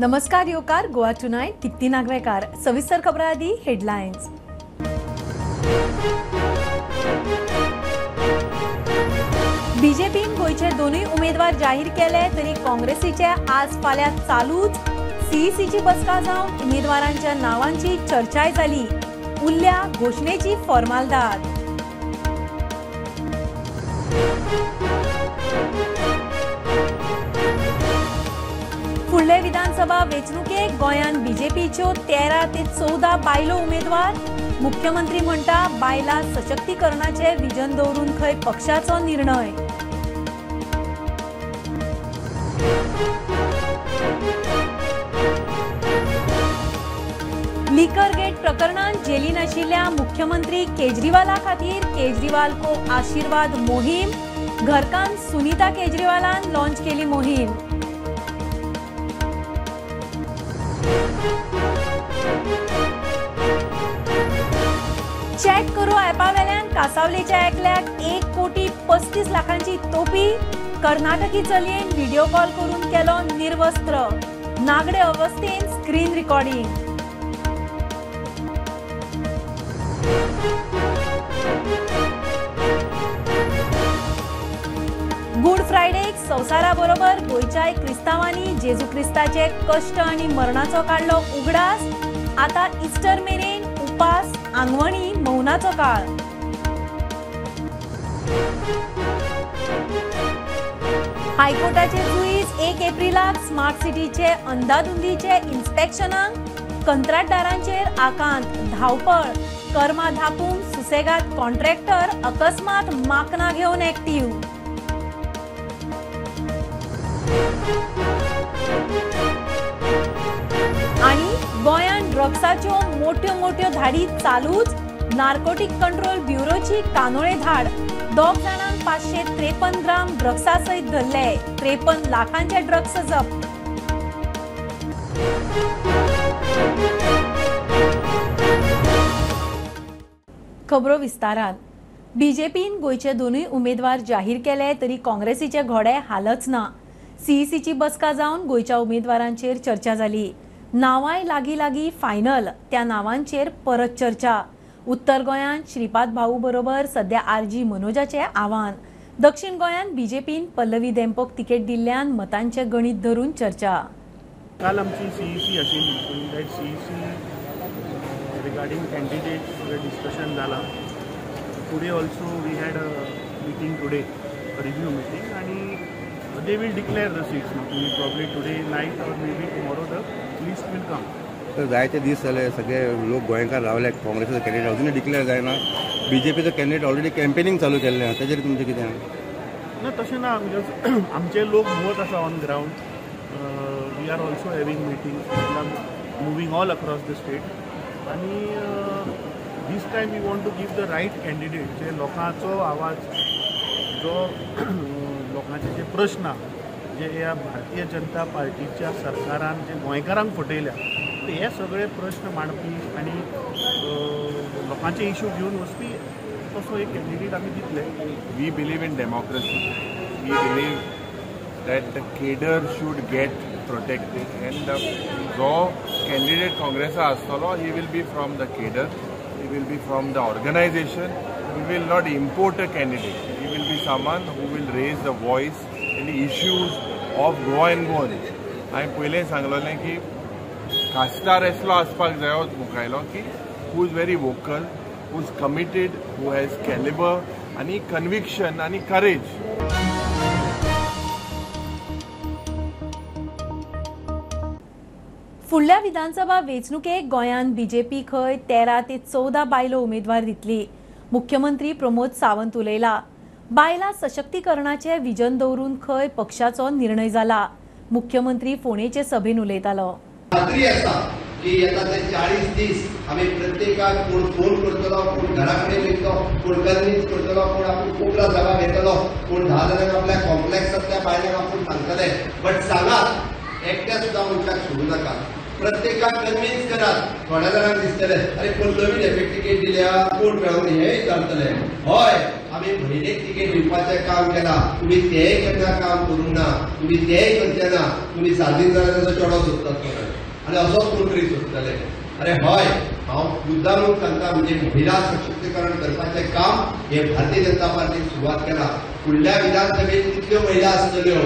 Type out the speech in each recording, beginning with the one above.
नमस्कार योकार गोवा टुनाइट दीप्ती नागवेकार. सविस्तर खबरां आदी हेडलायन्स. बीजेपीन गोंयचे दोनूय उमेदवार जाहीर केले तरी काँग्रेसीचे आज फाल्यां चालूच. सीईसीची बसका जावन उमेदवारांच्या नावांची चर्चाय जाली. उरल्या घोशणेची फॉर्मालदाद. फुडले विधानसभा वेंचणुकेक गोंयांत बीजेपीच्यो 13 ते 14 बायलो उमेदवार. मुख्यमंत्री म्हणटा बायलां सशक्तीकरणाचे विजन दवरून खंय पक्षाचो निर्णय. लिकर गेट प्रकरणात जेलीन आशिल्ल्या मुख्यमंत्री केजरीवाला खातीर केजरीवाल को आशीर्वाद मोहीम. घरकान्न सुनीता केजरीवालान लॉन्च केली मोहीम. चॅक करो ॲपावेल्यान कासावलेच्या एकल्याक 1,35 लाखांची तोपी. कर्नाटकी चलयेन व्हिडिओ कॉल करून केलो निर्वस्त्र. नागडे अवस्थेन स्क्रीन रिकॉर्डिंग. गुड फ्रायडेक संवसारा बरोबर गोंयच्याय क्रिस्तांवांनी जेजू क्रिस्ताचे कश्ट आनी मरणाचो काडलो उगडास. आतां इस्टर मेरेन उपास, आंगवणी, मौनाचो काळ. हायकोर्टाचे जुईज 1 एप्रिलाक स्मार्ट सिटीचे अंदाधुंदीचे इन्स्पेक्शनाक कंत्राटदारांचेर आकांत धांवपळ. कर्मा धापूंक सुसेगाद कॉन्ट्रॅक्टर अकस्मात माकना घेवन ऍक्टिव्ह. आनी गोंयांत ड्रग्साच्यो मोट्यो मोट्यो धाडी चालूच. नार्कोटिक कंट्रोल ब्युरोची कानोळे धाड. 2 जाणांक 553 ग्राम ड्रग्सा सयत धरले. 53 लाखांचे ड्रग्स जप्त. खबरो विस्तारान. बीजेपीन गोंयचे दोनूय उमेदवार जाहीर केले तरी काँग्रेसीचे घोडे हालच ना. सीईसीची बसका जावन गोंयच्या उमेदवारांचेर चर्चा जाली. नांवांय लागीं लागीं फायनल. त्या नांवांचेर परत चर्चा. उत्तर गोंयांत श्रीपाद भाऊ बरोबर सध्या आरजी मनोजाचें आव्हान. दक्षिण गोंयांत बीजेपीन पल्लवी देंपोक तिकेट दिल्ल्यान मतांचें गणीत धरून चर्चा. काल आमची सीईसी आशिल्ली. That CEC regarding candidates discussion जालां. Today also we had a meeting today, review meeting, आनी they will declare the seats. Probably today night or maybe tomorrow the list will come. तर जायते दीस जाले सगळे लोक गोंयकार रावले. काँग्रेसीचो कॅन्डिडेट अजूनय डिक्लेअर जायना. बीजेपीचो कॅन्डिडेट ऑलरेडी कॅम्पेनिंग चालू केल्लें आसा, तेजेर तुमचें कितें ना? तशें ना, because आमचे लोक भोंवत आसा on ground. We are also having meeting, moving all across the state. आनी this time we want to give the right candidate, जे लोकांचो आवाज, जो लोकांचे जे प्रश्न आहा, जे ह्या भारतीय जनता पार्टीच्या सरकारान जे गोंयकारांक फटयल्या, हे सगळे प्रश्न मांडपी आनी लोकांचे इशू घेवन वचपी तसो एक कॅन्डिडेट आमी दितले. We believe in democracy. We believe that the cadre should get protected and जो कॅन्डिडेट काँग्रेसा आसतलो he will be from the cadre, he will be from the organisation. We will not import a candidate. He will be someone who will raise the voice in the issues of Goa and Goans. हांवें पयलें सांगलेलें की खासदार असलो आसपाक जायो मुखायलो की who is very vocal, who is committed, who has calibre आनी कन्विक्शन आनी करेज. फुडल्या विधानसभा वेंचणुकेक गोंयांत बीजेपी खंय 13 ते 14 बायलो उमेदवार दितली. मुख्यमंत्री प्रमोद सावंत उलयला. बायलां सशक्तीकरणाचे विजन दवरून खंय पक्षाचो निर्णय जाला. मुख्यमंत्री फोंडेचे सभेन उलयतालो. खात्री आसा की येता ते 40 दीस आमी प्रत्येकाक कोण फोन करतलो, कोण घरा कडेन वयतलो, कोण कन्विन्स करतलो, कोण आपूण कोपरा जागा घेतलो, कोण 10 जाणांक आपल्या कॉम्प्लेक्सांतल्या बायलांक आपूण सांगतले. बट सांगात, एकट्या सुद्दां मनशाक सोडूं नाका. प्रत्येकाक कन्विन्स करात. थोड्या जाणांक दिसतले अरे पल्लवी एफेक्ट तिकेट दिल्या कोण मेळोवन हे विचारतले. हय, आमी भयणीक तिकेट दिवपाचें काम केलां, तुमी तेय केन्ना काम करूंक ना, तुमी तेय करचे ना, तुमी सादीन जाल्यार ताचो चेडो सोदतात आनी असोच कोण तरी सोदतले. अरे हय, हांव मुद्दामून सांगता, म्हणजे महिला सशक्तीकरण करपाचें काम हे भारतीय जनता पार्टीन सुरवात केला. फुडल्या विधानसभेत कितल्यो महिला आसतल्यो,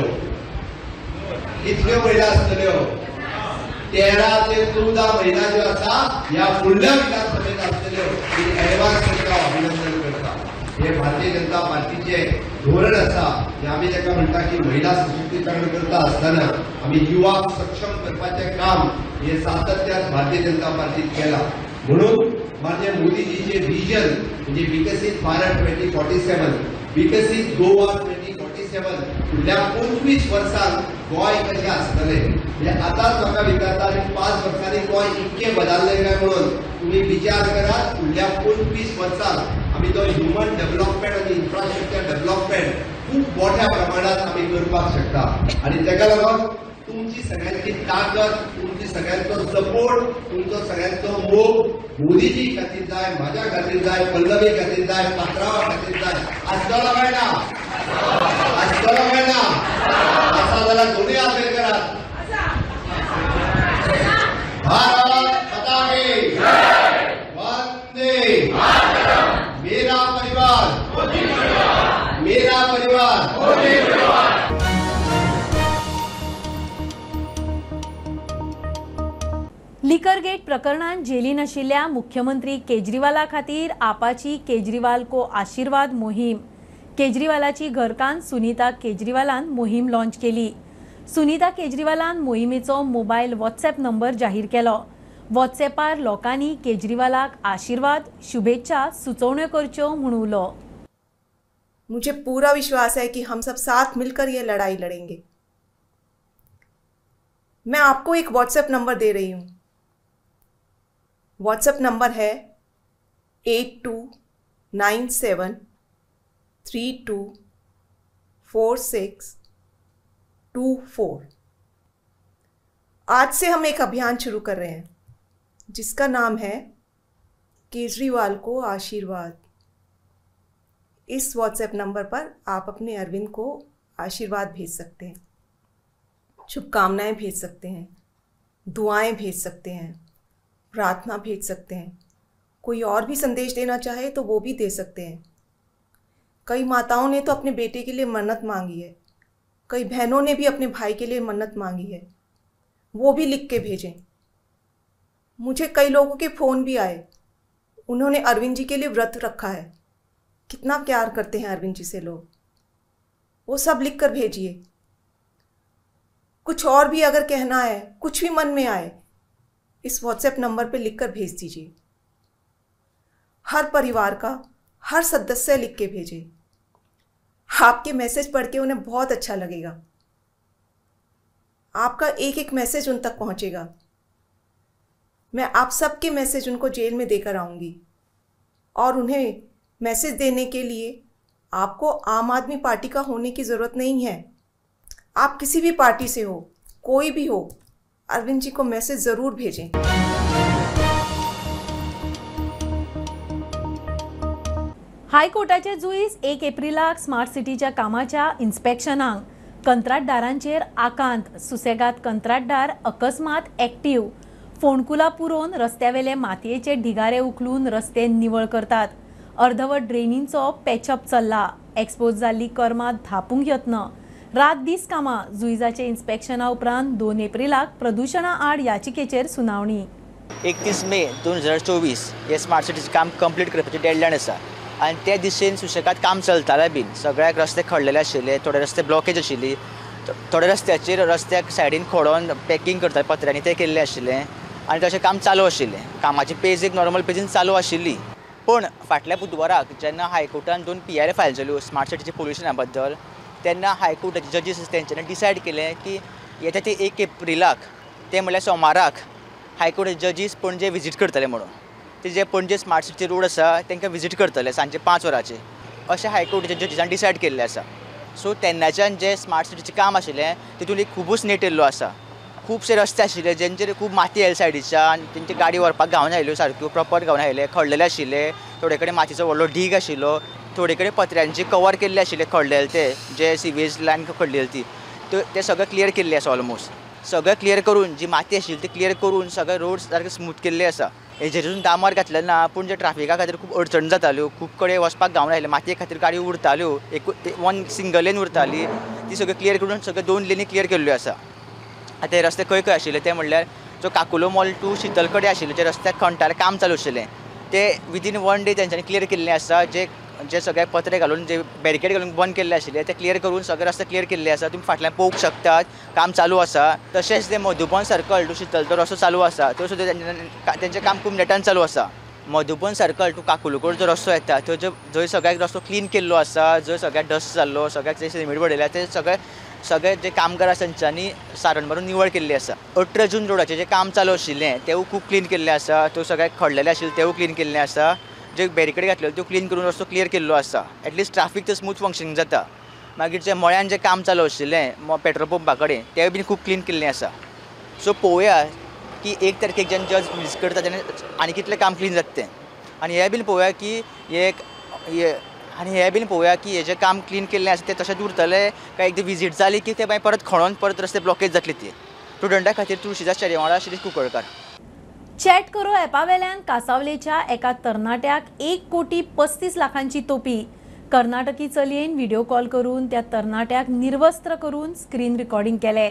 कितल्यो महिला आसतल्यो? 13 ते 14 महिला ज्यो आसा ह्या फुडल्या विधानसभेत आसतल्यो. मी एडवान्स करता, अभिनंदन करता. हे भारतीय जनता पार्टीचे धोरण आसा. आमी ताका म्हणटा की महिला सशक्तीकरण करता आसतना आमी युवाक सक्षम करपाचें काम हे सातत्यान भारतीय जनता पार्टीन केलां. म्हणून माननीय मोदीजीचे विजन म्हणजे विकसीत भारत 2047, विकसीत गोवा 2047, फुडल्या 25 वर्सांत गोंय कशें आसतलें. म्हणजे आतांच म्हाका विचारता आनी 5 वर्सांनी गोंय इतकें बदल्लें काय म्हणून तुमी विचार करात. फुडल्या 25 वर्सांत आमी तो ह्युमन डेव्हलपमेंट आनी इन्फ्रास्ट्रक्चर डेव्हलपमेंट खूब मोठ्या प्रमाणात आमी करपाक शकता. आनी ताका लागून तुमची सगळ्यांची ताकद, तुमची सगळ्यांचो सपोर्ट, तुमचो सगळ्यांचो मोग मोदीजी खातीर जाय, म्हाज्या खातीर जाय, पल्लवी खातीर जाय, पात्रावा खातीर जाय. आसतलो काय ना? आसतलो काय ना? आसा जाल्यार दोनूय हात करात. भारत माता की वंदे. मेरा परिवार, मेरा परिवार. लिकरगेट प्रकरणात जेलीन आशिल्ल्या मुख्यमंत्री केजरीवाला खातीर आपाची केजरीवाल को आशीर्वाद मोहीम. केजरीवालाची घरकान्न सुनीता केजरीवालान मोहीम लॉन्च केली. सुनीता केजरीवालान मोहिमेचो मोबायल व्हॉट्सॲप नंबर जाहीर केलो. व्हॉट्सॲपार लोकांनी केजरीवालाक आशीर्वाद, शुभेच्छा सुचोवण्यो करच्यो म्हूण उलो. मुझे पूरा विश्वास है कि हम सब साथ मिलकर ये लड़ाई लड़ेंगे. मैं आपको एक व्हाट्सएप नंबर दे रही हूँ. व्हाट्सएप नंबर है 8297324624. आज से हम एक अभियान शुरू कर रहे हैं जिसका नाम है केजरीवाल को आशीर्वाद. इस व्हाट्सएप नंबर पर आप अपने अरविंद को आशीर्वाद भेज सकते हैं, शुभकामनाएं भेज सकते हैं, दुआएं भेज सकते हैं, प्रार्थना भेज सकते हैं. कोई और भी संदेश देना चाहे तो वो भी दे सकते हैं. कई माताओं ने तो अपने बेटे के लिए मन्नत मांगी है, कई बहनों ने भी अपने भाई के लिए मन्नत मांगी है, वो भी लिख के भेजें. मुझे कई लोगों के फ़ोन भी आए, उन्होंने अरविंद जी के लिए व्रत रखा है. कितना प्यार करते हैं अरविंद जी से लोग, वो सब लिख कर भेजिए. कुछ और भी अगर कहना है, कुछ भी मन में आए, इस व्हाट्सएप नंबर पे लिख कर भेज दीजिए. हर परिवार का हर सदस्य लिख के भेजे. आपके मैसेज पढ़ के उन्हें बहुत अच्छा लगेगा. आपका एक एक मैसेज उन तक पहुंचेगा. मैं आप सबके मैसेज उनको जेल में देकर आऊँगी. और उन्हें मैसेज देने के लिए आपको आम आदमी पार्टी का होने की ज़रूरत नहीं है. आप किसी भी पार्टी से हो, कोई भी हो, अरविंद जी को मैसेज ज़रूर भेजें. हायकोर्टाचे जुईज 1 एप्रिलाक स्मार्ट सिटीच्या कामाच्या इन्स्पेक्शनाक कंत्राटदारांचेर आकांत. सुसेगात कंत्राटदार अकस्मात एक्टीव. फोंडकुलां पुरोवन रस्त्यावेले मातयेचे ढिगारे उखलून रस्ते निवळ करतात. अर्धवट ड्रेनींचो पॅचअप चल्ला. एक्सपोज जाल्ली कर्मां धापूंक यत्न. रात दीस कामां. जुईजाचे इन्स्पेक्शना उपरांत 2 एप्रिलाक प्रदुशणा आड याचिकेचेर सुनावणी. 31 मे 2024 हे स्मार्ट सिटीचें काम कंप्लीट करपाची डेडलायन आसा आनी ते दिशेन सुशेगाद काम चलतालें बीन. सगळ्याक रस्ते खणलेले आशिल्ले, थोडे रस्ते ब्लॉकेज आशिल्ली, थोडे रस्त्याचेर रस्त्याक सायडीन खोडोन पॅकिंग करतात पत्र्यांनी तें केल्लें आशिल्लें आनी तशें काम चालू आशिल्लें. कामाची पेज एक नॉर्मल पेजीन चालू आशिल्ली. पूण फाटल्या बुधवाराक जेन्ना हायकोर्टान 2 PIL file जाल्यो स्मार्ट सिटीच्या पोल्युशना बद्दल, तेन्ना हायकोर्टाचे जजीस तेंच्यांनी डिसायड केलें की येता ते 1 एप्रिलाक, ते म्हणल्यार सोमाराक, हायकोर्टाचे जजीस पणजे विजीट करतले म्हणून. ते जे पणजे स्मार्ट सिटी रोड आसा तांकां विजीट करतले सांजचे 5 वरांचेर अशें हायकोर्टाच्या जजीसान डिसायड केल्लें आसा. सो तेन्नाच्यान जें स्मार्ट सिटीचें काम आशिल्लें तितून एक खुबूच नेट येयल्लो आसा. खुबशे रस्ते आशिल्ले जेंचेर खूब माती आयली सायडीच्यान, तेंची गाडी व्हरपाक गावना आयल्यो, सारक्यो प्रॉपर गावना आयले, खडलेले आशिल्ले, थोडे कडेन मातयेचो व्हडलो ढीग आशिल्लो, थोडे कडेन पत्र्यांची कवर केल्ले आशिल्ले खडलेले ते जे सिवेज लायन खडलेली ती ते सगळें क्लियर केल्ले आसा. ऑलमोस्ट सगळें क्लियर करून जी माती आशिल्ली ती क्लियर करून सगळे रोड सारके स्मूथ केल्ले आसा. हेजेरून डांबर घातलें ना, पूण जे ट्राफिका खातीर खूब अडचण जाताल्यो, खूब कडेन वचपाक गावना आयलें, मातये खातीर गाडी उरताल्यो, एक वन सिंगल लेन उरताली, ती सगळी क्लियर करून सगळे 2 लेनी क्लियर केल्ल्यो आसा. आतां हे रस्ते खंय खंय आशिल्ले ते म्हणल्यार जो काकुलो मॉल टू शितल कडेन आशिल्ले जे रस्त्याक खणटाले काम चालू आशिल्लें ते विदीन 1 डे तेंच्यांनी क्लियर केल्लें आसा. जे जे सगळे पत्रे घालून जे बॅरिकेड घालून बंद केल्ले आशिल्ले ते क्लियर करून सगळे रस्ते क्लियर केल्ले आसा. तुमी फाटल्यान पळोवंक शकतात, काम चालू आसा. तशेंच ते मधुबन सर्कल टू शितल तो रस्तो चालू आसा, त्यो सुद्दां तेंचें काम खूब नेटान चालू आसा. मधुबन सर्कल टू काकुलकोड जो रस्तो येता त्यो जंय सगळ्याक रस्तो क्लीन केल्लो आसा, जंय सगळ्याक डस्ट जाल्लो, सगळ्याक जे सिमेंट बडयल्या ते सगळे सगळे जे कामगार आसा तेंच्यांनी सारण मारून निवळ केल्ली आसा. 18 जून रोडाचें जें काम चालू आशिल्लें तेवूय खूब क्लीन केल्लें आसा, त्यो सगळ्याक खडलेलें आशिल्लें तेवूय क्लीन केल्लें आसा. जे बॅरिकेड घातलेले त्यो क्लीन करून रस्तो क्लियर केल्लो आसा. एटलिस्ट ट्राफीक तर स्मूथ फंक्शनींग जाता. मागीर जे मळ्यान जें काम चालू आशिल्लें पेट्रोल पंपा कडेन तेंय बीन खूब क्लीन केल्लें आसा. सो पळोवया की 1 तारखेक जेन्ना जज रिलीज करता तेन्ना आनी कितलें काम क्लीन जाता तें, आनी हें बीन पळोवया की हें जें काम क्लीन केल्लें आसा तें तशेंच उरतलें काय एकदां विजीट जाली की तें मागीर परत खणोन परत रस्ते ब्लॉकेज जातली ती. स्टुडंटा खातीर तुळशीदास चेरे वांगडा शिरीष कुंकळकार. चॅट करो ॲपावेल्यान कासावलेच्या एका तरणाट्याक 1,35 कोटींची तोपी. कर्नाटकी चलयेन व्हिडिओ कॉल करून त्या तरणाट्याक निर्वस्त्र करून स्क्रीन रिकॉर्डिंग केले.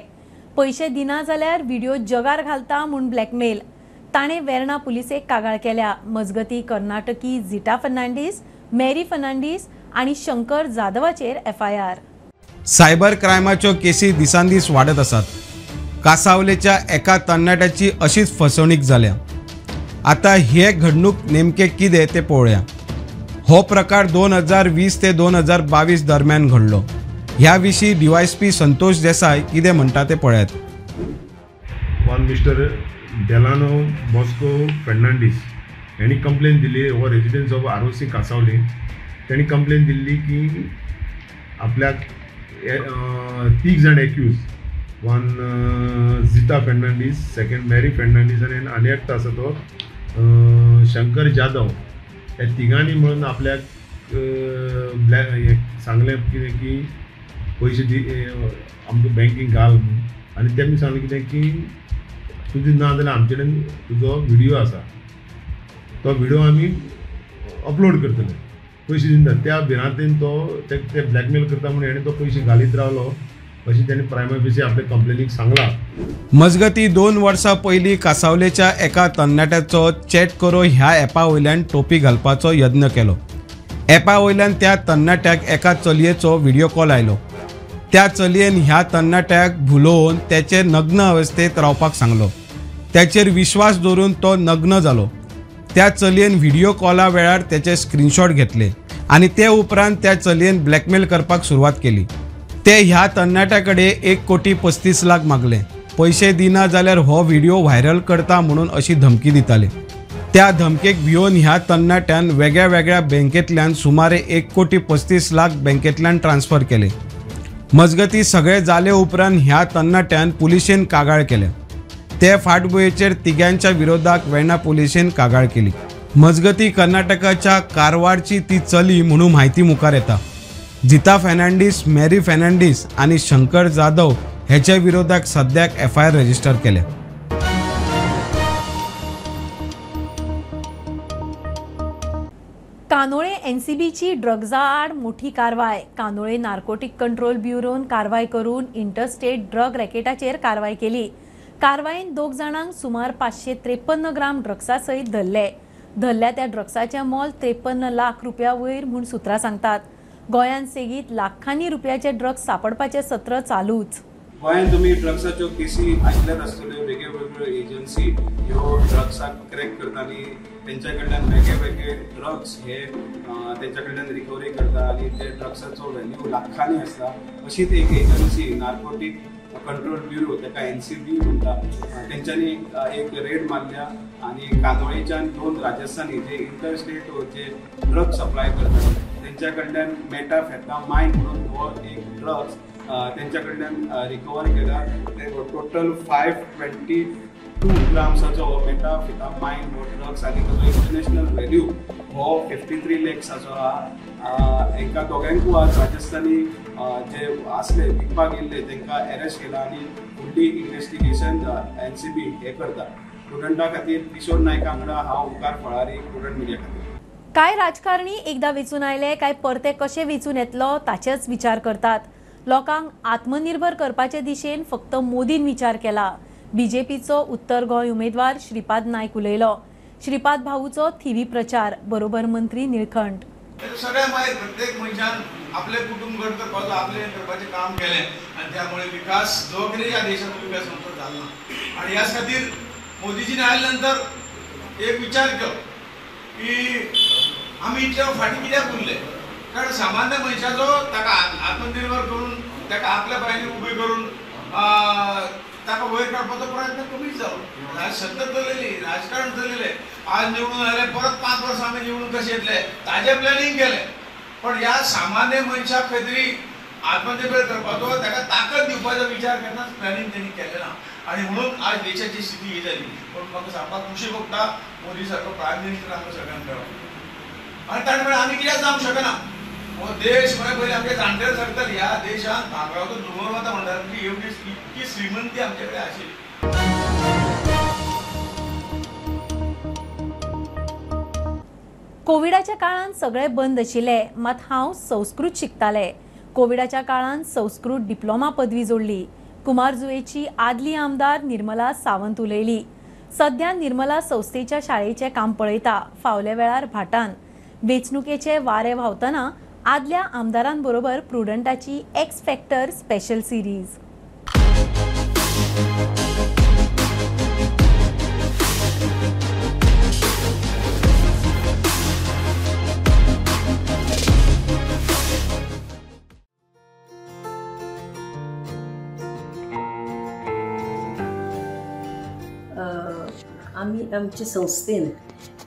पैशे दिना जाल्यार व्हिडिओ जगार घालता म्हूण ब्लॅकमेल. ताणें वेर्णा पुलिसेक कागाळ केल्या. मजगती कर्नाटकी झिटा फर्नांडीस, मेरी फर्नांडीस आनी शंकर जाधवाचेर एफआयआर. सायबर क्रायमाच्यो केसी दिसान दीस वाडत आसात. कासावलेच्या एका तरणाट्याची अशीच फसवणूक जाल्या. आता हे घडणूक नेमके कितें ते पळोवया. हो प्रकार 2020 ते 2022 दरम्यान घडलो. ह्या विशीं डीवायएसपी संतोष देसाय कितें म्हणटा ते पळयात. One mister Delano Bosco Fernandes यांनी कंप्लेन दिली, हो रेजिडन्स ऑफ आरोसी कासावले. त्यांनी कंप्लेन दिल्ली की आपल्याक 3 जाण accused, one Zita Fernandes, second Mary Fernandes आनी आनी एकटो आसा तो शंकर जाधव, ह्या तिगांनी म्हणून आपल्याक ब्लॅक सांगलें कितें की पयशे दी आमकां बँकींग घाल म्हणून, आनी तेमी सांगलें कितें की तुजी ना जाल्यार आमचे कडेन तुजो व्हिडियो आसा, तो व्हिडियो आमी अपलोड करतले, पयशे दिना. त्या भिरांतेन तो ते ब्लॅकमेल करता म्हणून हेणें तो पयशे घालीत रावलो अशें तेणें प्रायमा फेसी आपल्या कंप्लेनीक सांगलां. मजगती 2 वर्सां पयलीं कासावलेच्या एका तरणाट्याचो चॅट करो ह्या ॲपा वयल्यान टोपी घालपाचो यत्न केलो. ॲपा वयल्यान त्या तरणाट्याक एका चलयेचो व्हिडिओ कॉल आयलो. त्या चलयेन ह्या तरणाट्याक भुलोवन त्याचे नग्न अवस्थेत रावपाक सांगलो. त्याचेर विश्वास दवरून तो नग्न जालो. त्या चलयेन व्हिडिओ कॉला वेळार त्याचे स्क्रीनशॉट घेतले आनी ते उपरांत त्या चलयेन ब्लॅकमेल करपाक सुरवात केली. ते ह्या तरणाट्या कडेन 1,35 कोटी मागले. पैशे दिना जाल्यार हो व्हिडिओ व्हायरल करता म्हणून अशी धमकी दिताले. त्या धमकेक भियोवन ह्या तरणाट्यान वेगळ्या वेगळ्या बँकेंतल्यान सुमारे 1,35 कोटी बँकेंतल्यान ट्रान्स्फर केले. मजगती सगळे जाले उपरांत ह्या तरणाट्यान पुलिशेन कागाळ केल्या. ते फाटभुंयेचेर तिगांच्या विरोधात वेर्णा पुलिशेन कागाळ केली. मजगती कर्नाटकाच्या कारवारची ती चली म्हणून म्हायती मुखार येता. जिता फर्नांडीस, मेरी फर्नांडीस आनी शंकर जाधव हेच्या विरोधात सद्याक एफआयआर रजिस्टर केल्या. कानोळे एनसीबीची ड्रग्जा आड मोठी कारवाय. कानोळे नार्कोटिक कंट्रोल ब्युरोन कारवाय करून इंटरस्टेट ड्रग रॅकेटाचेर कारवाय केली. कारवायेन 2 जाणांक सुमार 553 ग्राम ड्रग्सा सयत धरले. धरल्या त्या ड्रग्साचें मोल 53 लाख रुपया वयर म्हूण सुत्रां सांगतात. गोंयांत सेगीत लाखांनी रुपयाचे ड्रग्स सापडपाचें सत्र चालूच. गोंयांत तुमी ड्रग्साच्यो केसी आयकल्यात आसतल्यो. वेगळ्यो वेगळ्यो एजन्सी ह्यो ड्रग्साक क्रॅक करता आनी तेंच्या कडल्यान वेगळे वेगळे ड्रग्स हे तेंच्या कडल्यान रिकवरी करता आनी ते ड्रग्साचो व्हॅल्यू लाखांनी आसता. अशीच एक एजन्सी नार्कोटीक कंट्रोल ब्युरो, ताका एनसीबी म्हणटा, तेंच्यांनी एक रेड मारल्या आनी कांदोळेच्यान 2 राजस्थानी जे इंटर स्टेट जे ड्रग सप्लाय करतात तेंच्या कडल्यान मेटाफेटामायन म्हणून हो एक ड्रग्स तेंच्या कडल्यान रिकवर केला. ते टोटल 522 ग्राम्साचो हो मेटाफिटामाइन हो ड्रग्स आनी ताचो इंटरनॅशनल व्हॅल्यू हो 53 लॅक्साचो आहा. हेंकां दोगांकूय आज राजस्थानी जे आसले विकपाक येयल्ले तांकां अरेस्ट केला आनी फुडली इन्वेस्टिगेशन एनसीबी हे करता. प्रुडंटा खातीर किशोर नायका वांगडा हांव ओंकार फळारी, प्रुडंट मिडिया खातीर. कांय राजकारणी एकदा वेंचून आयले काय परते कशे वेंचून येतलो ताचेच विचार करतात. लोकांक आत्मनिर्भर करपाचे दिशेन फक्त मोदीन विचार केला. बीजेपीचो उत्तर गोंय उमेदवार श्रीपाद नायक उलयलो. श्रीपाद भाऊचो थिवी प्रचार बरोबर मंत्री निळखंठ. सगळ्या मागीर प्रत्येक मनशान आपले कुटुंब घट करपाचो आपले करपाचें काम केलें आनी त्यामुळे विकास जो कितें ह्या देशाचो विकास आमचो जालो ना. आनी ह्याच खातीर मोदीजीन आयले नंतर एक विचार केलो की आमी इतले फाटीं कित्याक उरले, कारण सामान्य मनशाचो ताका आत्मनिर्भर करून ताका आपल्या पांयांनी उबे करून ताका वयर काडपाचो प्रयत्न कमीच जालो. सत्ता चलयली, राजकारण चलयलें, आज निवडून आयले परत 5 वर्सां आमी निवडून कशें येतले ताजें प्लॅनिंग केलें, पण ह्या सामान्य मनशाक खंय तरी आत्मनिर्भर करपाचो ताका ताकद दिवपाचो विचार केन्नाच प्लॅनिंग तेणी केलें ना आनी म्हणून आज देशाची स्थिती ही जाली. पूण म्हाका सांगपाक खुशी भोगता मोदी सारको प्रायम मिनिस्टर आमकां सगळ्यांक मेळ्ळो आनी ताणें म्हळें आमी कित्याक जावंक शकना, हो देश म्हळ्यार पयलीं आमचे जाणटेले सांगताले ह्या देशांत भांगराचो दोंगर वता म्हणटाले, म्हणजे एवढी इतकी श्रीमंती आमचे कडेन आशिल्ली. कोविडाच्या काळान सगळे बंद आशिल्ले, मात हांव संस्कृत शिकताले. कोविडाच्या काळान संस्कृत डिप्लोमा पदवी जोडली. कुमारजुवेची आदली आमदार निर्मला सावंत उलयली. सध्या निर्मला संस्थेच्या शाळेचें काम पळयता. फावल्या वेळार भाटान वेंचणुकेचे वारे व्हांवतना आदल्या आमदारांबरोबर प्रुडंटाची एक्स फॅक्टर स्पेशल सिरीज. आमी आमचे संस्थेन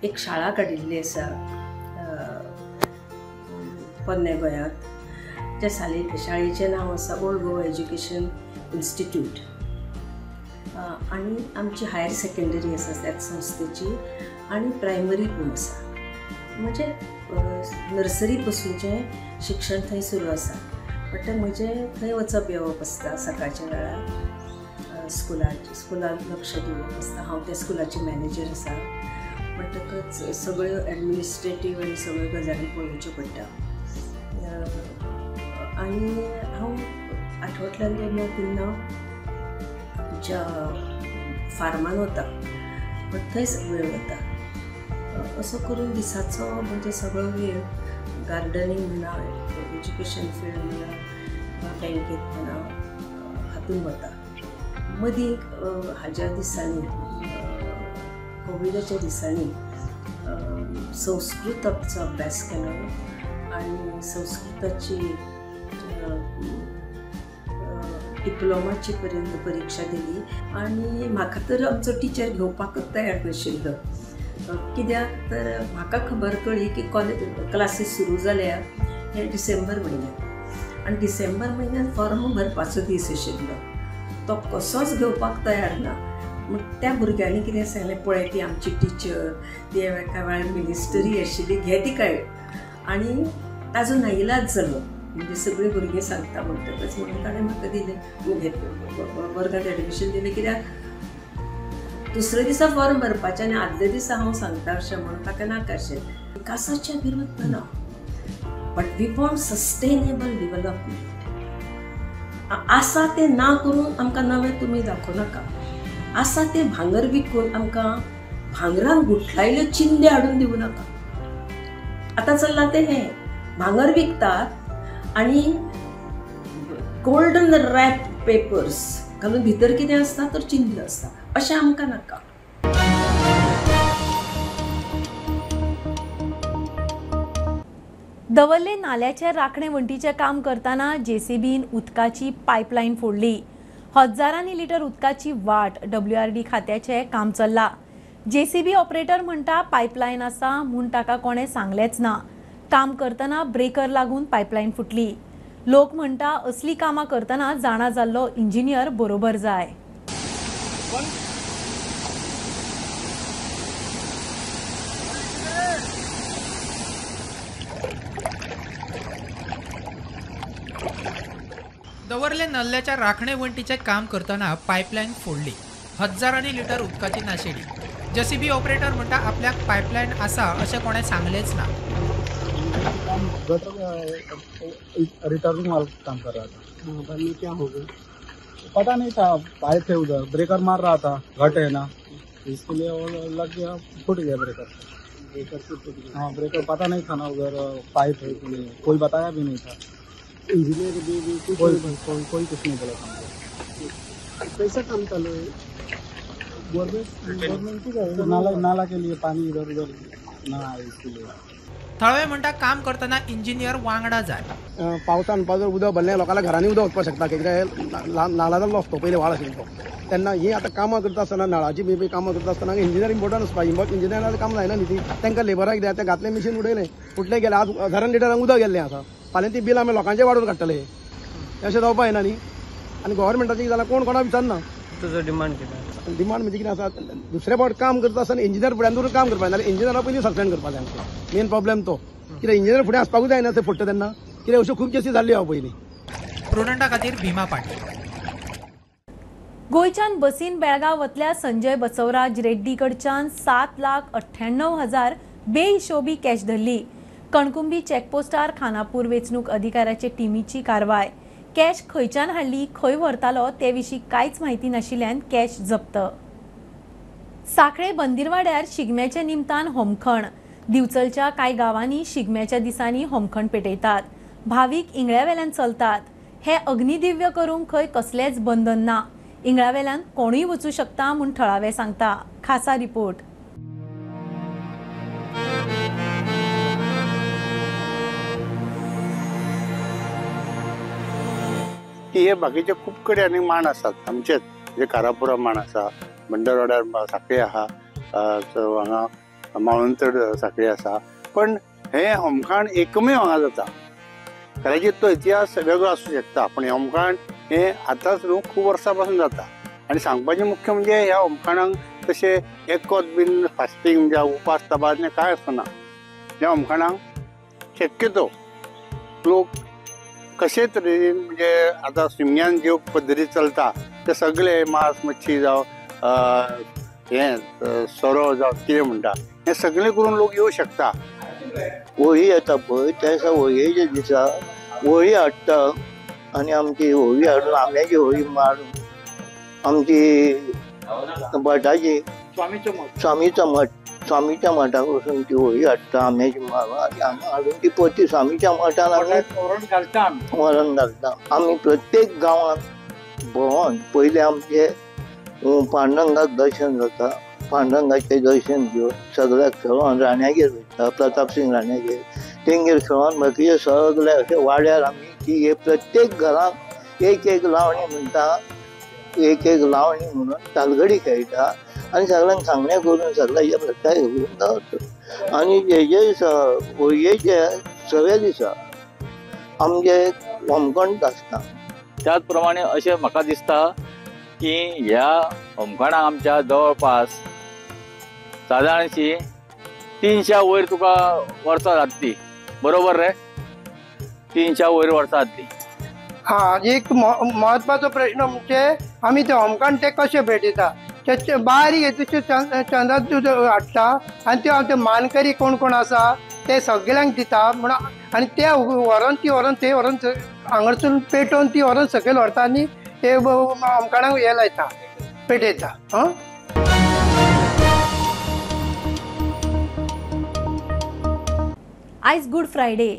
एक शाळा काडिल्ली आसा पोन्न्या गोंयांत. त्या शाळेचें नांव आसा ओल्ड गोवा एज्युकेशन इन्स्टिट्यूट आनी आमची हायर सेकेंडरी आसा त्याच संस्थेची आनी प्रायमरी पण आसा. म्हणजे नर्सरी पासूनचें शिक्षण थंय सुरू आसा. बट म्हजें थंय वचप येवप आसता सकाळच्या वेळार स्कुलाक लक्ष दिवप आसता. हांव त्या स्कुलाची मॅनेजर आसा म्हणटकच सगळ्यो एडमिनिस्ट्रेटीव आनी सगळ्यो गजाली पळोवच्यो पडटा. आनी हांव आठवड्यांतल्यान 2 3 आमच्या फार्मान वता, बट थंयच वेळ वता. असो करून दिसाचो म्हणजे सगळो वेळ गार्डनिंग म्हणा, एज्युकेशन फिल्ड म्हणा, बँकेत म्हणा हातून वता. मदीं हाज्या दिसांनी कोविडाच्या दिसांनी संस्कृताचो अभ्यास केलो आनी संस्कृताची डिप्लोमाची पर्यंत परीक्षा दिली. आनी म्हाका तर आमचो टिचर घेवपाकच तयार नाशिल्लो, कित्याक तर म्हाका खबर कळ्ळी की कॉलेज क्लासीस सुरू जाल्या हे डिसेंबर म्हयन्यात आनी डिसेंबर म्हयन्यात फॉर्म भरपाचो दीस आशिल्लो. तो कसोच घेवपाक तयार ना. मग त्या भुरग्यांनी कितें सांगलें, पळय ती आमची टिचर, ती एका वेळार मिनिस्टरी आशिल्ली, घे तिका. आनी ताजो नाइलाज जालो, म्हणजे सगळीं भुरगीं सांगता म्हणटकच म्हणून ताणें म्हाका दिलें, वर्गांत एडमिशन दिलें. कित्याक दुसऱ्या दिसा फॉर्म भरपाचें आनी आदल्या दिसा हांव सांगता अशें म्हणून ताका नाका आशिल्लें. विकासाच्या विरुद्ध ना, but we want sustainable development. आसा तें ना करून आमकां नवें तुमी दाखोवं नाका. आसा तें भांगर विकून आमकां भांगरान गुठलायल्यो चिंदे हाडून दिवं नाका. आतां चल्लां तें हें, भांगर विकतात आनी गोल्डन रॅप पेपर्स घालून भितर कितें आसता तर चिंदे आसता, अशें आमकां नाका. दवर्ले नाल्याचे राखणे वण्टीचें काम करतना जेसीबीन उदकाची पायपलायन फोडली. हजारांनी लिटर उदकाची वाट. डब्ल्यूआरडी खात्याचें काम चल्लां. जेसीबी ऑपरेटर म्हणटा पायपलायन आसा म्हूण ताका कोणें सांगलेंच ना. काम करतना ब्रेकर लागून पायपलायन फुटली. लोक म्हणटा असली कामां करतना जाणा जाल्लो इंजिनियर बरोबर जाय. दवर्ले नल्ल्याच्या राखणे वण्टीचें काम करतना पायपलायन फोडली. हजारांनी लिटर उदकाची नाशेडी. जेसीबी ऑपरेटर म्हणटा आपल्याक पायपलायन आसा अशें कोणें सांगलेंच ना. काम गटर रिटर्निंग वाला काम कर रहा था. बाद में क्या हो गया पता नहीं था. पाइप है उधर, ब्रेकर मार रहा था, घट है ना, इसके लिए और लग गया, फूट गया ब्रेकर. ब्रेकर फूट गया. हाँ, ब्रेकर पता नहीं था ना उधर पाइप है कि नहीं, कोई बताया भी नहीं था. इंजीनियर भी कोई कोई कोई कुछ नहीं बोला था. कैसा काम चालू है? गवर्नमेंट नाला नाला के लिए पानी इधर उधर ना आए इसके लिए. थळावे म्हणटा काम करतना इंजिनियर वांगडा जाय. पावसान जर उदक भरलें लोकांना घरांनी उदक वचपाक शकता, कित्याक नाला जाल्लो आसता पयलीं व्हाळ आशिल्लो तो. तेन्ना ही आतां कामां करता आसतना नळाची बी कामां करता आसतना इंजिनियर इम्पोर्टंट आसता. इंजिनियराक काम जायना न्ही ती, तांकां लेबराक दिया, ते घातलें मिशीन उडयलें, फुटलें गेलें. आज हजारान लिटरांक उदक गेल्लें आसा, फाल्यां ती बिलां आमी लोकांचें वाडोवन काडटले. अशें जावपा जायना न्ही. आनी गव्हर्मेंटाचें कितें जालां कोण कोणाक विचारना. तुजो डिमांड कितें? डिमांड म्हणजे कितें आसा, दुसरे फावट काम करता आसतना इंजिनियर फुड्यान दवरून काम करपाक जाय, नाल्यार इंजिनियरा पयलीं सस्पेंड करपाक जाय. मेन प्रॉब्लेम तो, कित्याक इंजिनियर फुडें आसपाकूच जायना ते फुट्टा तेन्ना. कित्याक अश्यो खूब केसी जाल्ल्यो आहा पयलीं. प्रुडंटा खातीर भीमा पाटील. गोंयच्यान बसीन बेळगांव वतल्या संजय बसवराज रेड्डी कडच्यान 7,98,000 बेहिशोबी कॅश धरली. कणकुंबी चेकपोस्टार खानापूर वेंचणूक अधिकाऱ्याचे टिमीची कारवाय. कॅश खंयच्यान हाडली, खंय व्हरतालो ते विशीं कांयच म्हायती नाशिल्ल्यान कॅश जप्त. साखळे बंदीरवाड्यार शिगम्याच्या निमतान होमखण. दिवचलच्या कांय गांवांनी शिगम्याच्या दिसांनी होमखण पेटयतात. भावीक इंगळ्यावेल्यान चलतात. हे अग्निदिव्य करूंक खंय कसलेंच बंधन ना. इंगळावेल्यान कोणूय वचूं शकता म्हूण थळावे सांगता. खासा रिपोर्ट. हे बाकीचे खूब कडेन आनी मांड आसात आमचेच, म्हणजे कारापुरा मांड आसा, बंदरवाड्यार साखळी आहा, हांगा माळुंतड साखळी आसा. पण हे होमखण एकमेव हांगा जाता. कदाचित तो इतिहास वेगळो आसूं शकता, पण हे होमखण हे आतांच न्हू खूब वर्सां पासून जाता. आनी सांगपाचें मुख्य म्हणजे ह्या होमखणाक तशें एकत बीन फास्टींग म्हणजे उपास तपास कांय आसना. ह्या होमखणाक शक्यतो लोक कशे तरेन म्हणजे आतां शिमग्यान ज्यो पद्दती चलता ते सगळे मांस मच्छी जावं हें सोरो जावं कितें म्हणटा हें सगळें करून लोक येवं शकता. होळी येता पळय त्या दिसा होळयेच्या दिसा होळी हाडटा आनी आमची होळी हाडून आंब्याची होळी मारून आमची भटाची स्वामीचो मठ, स्वामीच्या मठाक वचून ती होळी हाडटा आंब्याची मारून आनी हांगा हाडून ती परती स्वामीच्या मठान आमी व्हरून घालता. आमी प्रत्येक गांवांत भोंवन पयलें आमचे पांडुरंगाक दर्शन जाता. पांडुरंगाचें दर्शन घेवन सगळ्याक खेळोन राण्यागेर वयता, प्रतापसिंग राण्यागेर, तेंगेर खेळोन बाकीचे सगळे अशे वाड्यार आमी ती प्रत्येक घरांत एक एक लावणी म्हणटा, एक एक लावणी म्हणून तालगडी खेळटा आनी सगळ्यांक सांगणें करून सगळ्या प्रत्येक करून दवरता. आनी हेजे दिसा होळयेच्या सव्या दिसा आमचे होमखण आसता. त्याच प्रमाणे अशें म्हाका दिसता की ह्या होमखणाक आमच्या जवळपास सादारणशी 300 वयर तुका वर्सां जातली, बरोबर रे? 300 वयर वर्सां जातली. हा एक म्हत्वाचो प्रश्न म्हणजे आमी ते होमखण ते कशे भेटयता. ते बारीक हेतूचे चंद्रात हाडटा आनी ते आमचे मानकरी कोण कोण आसा ते सगळ्यांक दिता म्हणून, आनी ते व्हरोन ती व्हरोन ते व्हरोन हांगासून पेटोवन ती व्हरोन सकयल व्हरता आनी ते होमखणाक हे लायता, पेटयता. हां, आयज गुड फ्रायडे.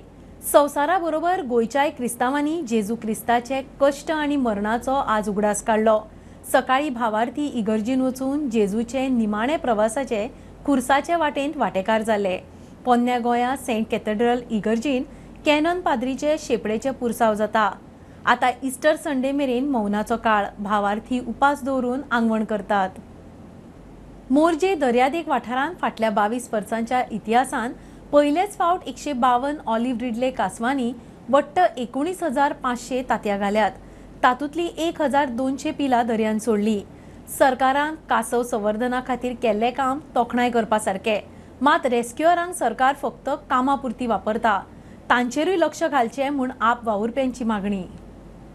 संवसारा बरोबर गोंयच्याय क्रिस्तांवांनी जेजू क्रिस्ताचे कश्ट आनी मरणाचो आज उगडास काडलो. सकाळी भावार्थी इगर्जीन वचून जेजूचे निमाणे प्रवासाचे खुर्साचे वाटेंत वाटेकार जाले. पोन्न्या गोंया सेंट कॅथेड्रल इगर्जीन कॅनन पाद्रीचे शेपडेचे पुरसाव जाता. आतां इस्टर संडे मेरेन मौनाचो काळ. भावार्थी उपास दवरून आंगवण करतात. मोरजे दर्यादेग वाठारांत फाटल्या 22 वर्सांच्या इतिहासान पयलेच फावट 152 ऑलिव्ह रिडले कासवांनी वट्ट 19,500 तांतयां घाल्यात. तातूंतली 1,200 पिलां दर्यांत सोडली. सरकारान कासव संवर्धना खातीर केल्लें काम तोखणाय करपा सारकें, मात रेस्क्युअरांक सरकार फक्त कामा पुरती वापरता. तांचेरूय लक्ष घालचें म्हूण आप वावुरप्यांची मागणी.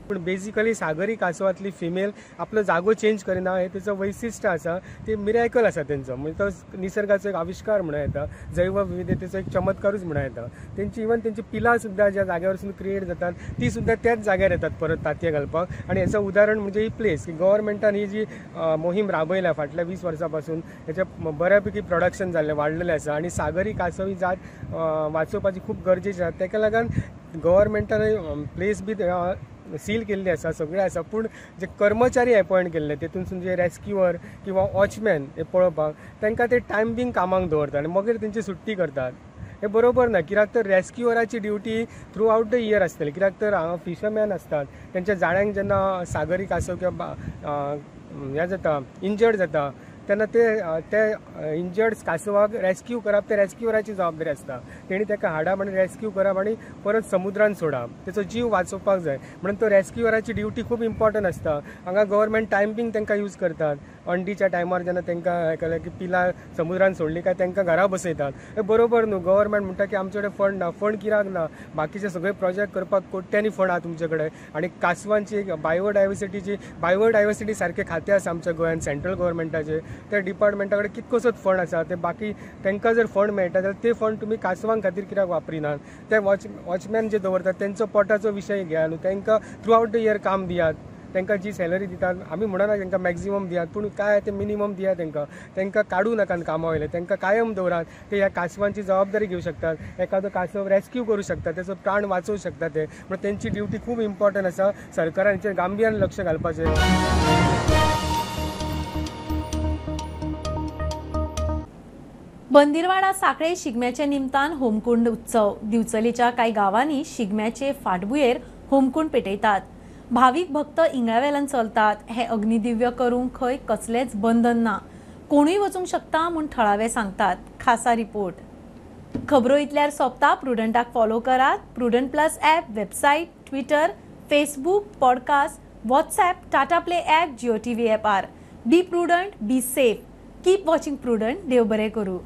पूण बेजिकली सागरी कासवांतली फिमेल आपलो जागो चेंज करिना हें तेचो वैशिश्ट आसा. ते मिरायकल आसा तेंचो, म्हणजे तो निसर्गाचो एक आविश्कार म्हणूं येता, जैवविविधतेचो एक चमत्कारूच म्हणूं येता. तेंची इवन तेंची पिलां सुद्दां ज्या जाग्यावरसून क्रिएट जातात ती सुद्दां त्याच जाग्यार येतात परत तांतयां घालपाक. आनी हेचो उदाहरण म्हणजे ही प्लेस की गव्हर्मेंटान ही जी मोहीम राबयल्या फाटल्या 20 वर्सां पासून, हेच्या बऱ्यापैकी प्रोडक्शन जाल्लें वाडलेलें आसा. आनी सागरी कासव ही जात वाचोवपाची खूब गरजेची आसा. तेका लागून गव्हर्मेंटान प्लेस बी सील केल्ली आसा, सगळें आसा, पूण जे कर्मचारी एपॉयंट केल्ले तेतूनसून जे रेस्क्युअर किंवा वॉचमॅन हे पळोवपाक तांकां ते टायम बींग कामाक दवरतात आनी मागीर तेंची सुट्टी करतात. हे बरोबर ना, कित्याक तर रेस्क्युअराची duty through out the year आसतली. कित्याक तर हांगा फिशरमॅन आसतात, तेंच्या जाळ्यांक जेन्ना सागरी कासव किंवा हें जाता, इंजर्ड जाता, तेन्ना ते इंजर्ड कासवाक रेस्क्यू करप ते रेस्क्युअराची जबाबदारी आसता. तेणी ताका हाडप आनी रेस्क्यू करप आनी परत समुद्रान सोडप, तेचो जीव वाचोवपाक जाय. म्हणून तो रेस्क्युअराची ड्युटी खूब इम्पॉर्टंट आसता. हांगा गव्हर्मेंट टायम बींग तांकां यूज करतात. अंडीच्या टायमार जेन्ना तांकां हें केलें की पिलां समुद्रान सोडली काय तांकां घरा बसयतात, हें बरोबर न्हू. गव्हर्मेंट म्हणटा की आमचे कडेन फंड ना, फंड कित्याक ना? बाकीचे सगळे प्रोजेक्ट करपाक कोट्यांनी फंड आहा तुमचे कडेन. आनी कासवांची बायोडायवर्सिटी सारकें खातें आसा आमच्या गोंयांत सेंट्रल गव्हर्मेंटाचें, त्या डिपार्टमेंटा कडेन कितकोसोच फंड आसा. ते बाकी तांकां जर फंड मेळटा जाल्यार ते फंड तुमी कासवां खातीर कित्याक वापरिनात? ते वॉचमॅन जे दवरतात तेंचो पोटाचो विशय घेया न्हू, तांकां थ्रू आवट the year काम दियात, तांकां जी सॅलरी दितात आमी म्हणना तांकां मॅक्झिमम दियात, पूण काय ते मिनिमम दियात तांकां. तांकां काडूं नाकात कामा वयले, तांकां कायम दवरात. ते ह्या कासवांची जबाबदारी घेवं शकतात, एखादो कासव रेस्क्यू करूं शकतात, तेचो प्राण वाचोवं शकतात ते. म्हणून तेंची ड्युटी खूब इम्पॉर्टंट आसा. सरकारान हेचेर गांभिर्यान लक्ष घालपाचें. बंदिरवाडा साखळे शिगम्याच्या निमतान होमकुंड उत्सव. दिवचलेच्या कांय गांवांनी शिगम्याचे फाटभुंयेर होमकुंड पेटयतात. भावीक भक्त इंगळ्यावेल्यान चलतात. हे अग्निदिव्य करूंक खंय कसलेंच बंधन ना, कोणूय वचूंक शकता म्हूण थळावे सांगतात. खासा रिपोर्ट. खबरो इतल्यार सोंपता. प्रुडंटाक फॉलो करात. Prudent plus app, website, Twitter, Facebook, podcast, WhatsApp, Tata play app, Jio TV ऍपार. Be prudent, be safe, keep watching Prudent. देव बरें करूं.